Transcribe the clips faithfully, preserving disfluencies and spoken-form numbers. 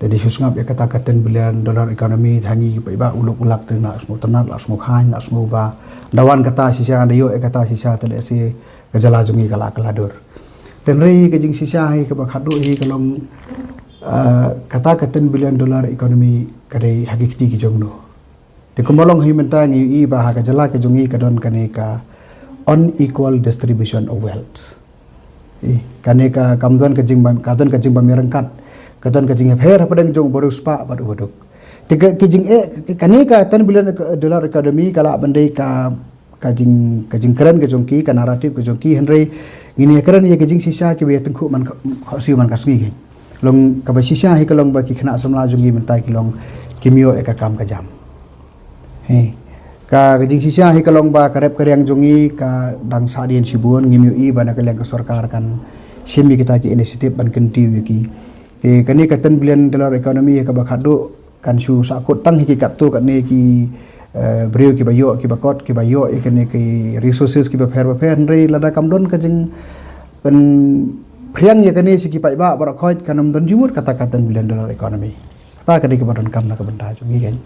Te shu sngap ïa kata ka ten billion dollar economy, te hangne ki paidbah u lok u lak te na sngewtynnat, la sngewkhlaiñ, la sngew ba da wan kata shisha, da ïoh ïa kata shisha, te lehse ka jylla jong ngi ka la kylla dur. Te hynrei ka jingshisha hi kaba khatduh hi ka long, ah, kata ka ten billion dollar economy ka dei ha ki kti ki jong no. Te kumba long hi mynta ngi ïohi ba ha ka jylla ka jong ngi ka don kane ka unequal distribution of wealth. Eh, kane ka kam don ka jingbam, ka don ka jingbam ïaryngkat, ka don ka jingïapher hapdeng jong u bariewspah bad u baduk. Te ka, ka jingeh, kane ka ten billion dollar economy ka lah ban dei ka, ka jing, ka jingkren ka jong ki, ka narrative ka jong ki, hynrei ngin ïakren ïa ka jingshisha kiba ïatyngkhuh man ka, ka siew man ka sngi kein. Long kaba shisha hi ka long ba ki khynnah samla jong ngi mynta ki long kim ïoh ïa ka kam ka jam. He. Ka, ka jingshisha hi ka long ba ka rep ka riang jong ngi ka dang sahdien shibun, ngim ïohi ba na ka liang ka sorkar kan shim ïa kita ki initiative ban kyntiew ïa ki. Te kane ka ten billion dollar economy hi kaba khatduh kan shu sahkut tang hi ki katto katne ki, eh, briew kiba ïoh, kiba kot, kiba ïoh ïa kane ki resources kiba pher ba pher, hynrei lada kam don ka jing pynphriang ïa kane sha ki paidbah baroh khoit kan ym don jingmut kata ka ten billion dollar economy. Kata ka dei kaba donkam na ka bynta jong ngi kein.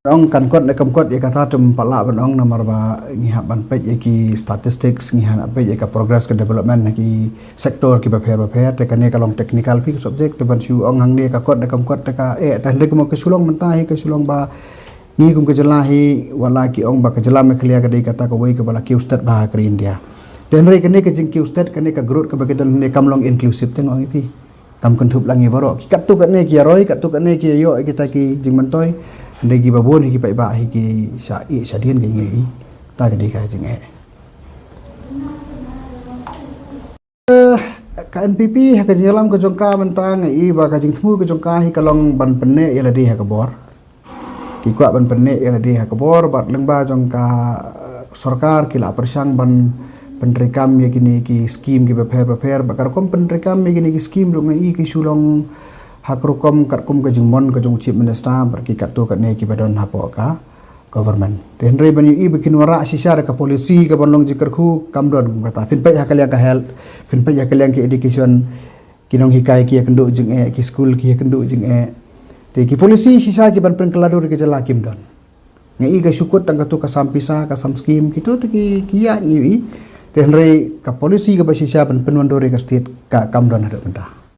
Ong kan kot ne kam kot ïa kata te ym pat lah ban ong namar ba ngi hap ban peit ïa ki statistics, ngi hap ban peit ïa ka progress ka development na ki sector kiba pher ba pher, te kane ka long technical phi subject, te ban shu ong hangne ka kot ne kam kot te ka, eh, te hynrei kumba ka shu long mynta hi ka shu long ba ngi kum ka jylla hi, wat la ki ong ba ka jylla Meghalaya ka dei kata kawei kaba la kiew stet bha ha ka ri India. Te hynrei kane ka jingkiew stet, kane ka growth kaba ki don hangne kam long inclusive te nga ong ïa phi. Kam kynthup lang ïa baroh. Ki katto katne ki ïaroi, katto katne ki ïoh ïa kita ki jingmyntoi. Hynrei kiba bun hi ki paidbah hi ki shah ïeh shah dien ka jingïohi. Kata ka dei ka jingeh. Eh, ka N P P ha ka jingïalam ka jong ka mynta nga i ba ka jingthmu ka jong ka hi ka long ban pynneh ïa lade ha ka bor. Ki kwah ban pynneh ïa lade ha ka bor bad lyngba jong ka, eh, sorkar ki la pyrshang ban pyntreikam ïa kine ki skim kiba pher ba pher, bad ka rukom pyntreikam ïa kine ki skim ruh nga i ki shu long ha ka rukom katkum ka jingmon ka jong u Chief Minister bad ki katto katne kiba don hapoh ka government. Te hynrei ban ïohi ba kin wanrah shisha da ka policy kaban long jingkyrkhu kam don kum kata. Phin peit ha ka liang ka health, phin peit ha ka liang ka education, ki nonghikai ki ïakynduh jingeh, ki skul ki ïakynduh jingeh. Te ki policy shisha kiban pynkylla dur ïa ka jylla kim don. Nga i ka shu kut tang kato ka sam pisa, ka sam skim, kito te ki, ki ïa ngi i. Te hynrei ka policy kaba shisha ban pynwandur ïa ka state ka kam don haduh mynta.